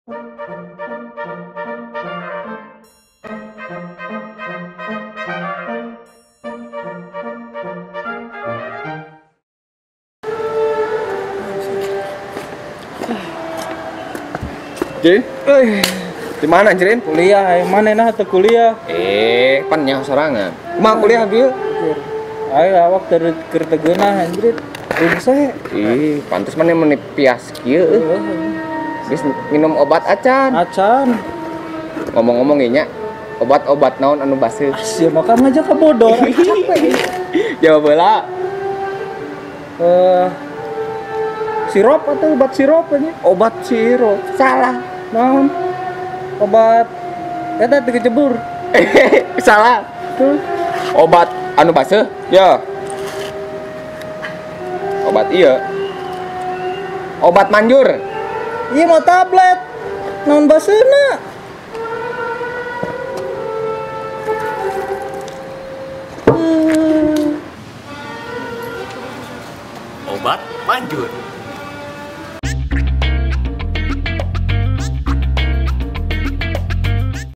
Jin, di mana Jin? Kuliah, mana nah atau kuliah? Pan nyaho sorangan. Kumaha kuliah bieu? Ayo awak keur teu geunah anjir. Rungse. Ih, pantes maneh meuni pias kieu. Geus minum obat acan. Acan. Ngomong-ngomong nya, obat-obat naon anu baseuh? Sia mah kan ngajak ka bodor. Capek. Jawab heula. Sirup atau obat sirup aja? Obat sirup. Salah. Naon? Obat eta teu kecebur. Salah. Tuh. Obat anu baseuh? Ya. Obat iya. Obat manjur. Iya mau tablet. Naon baseuhna? Obat manjur.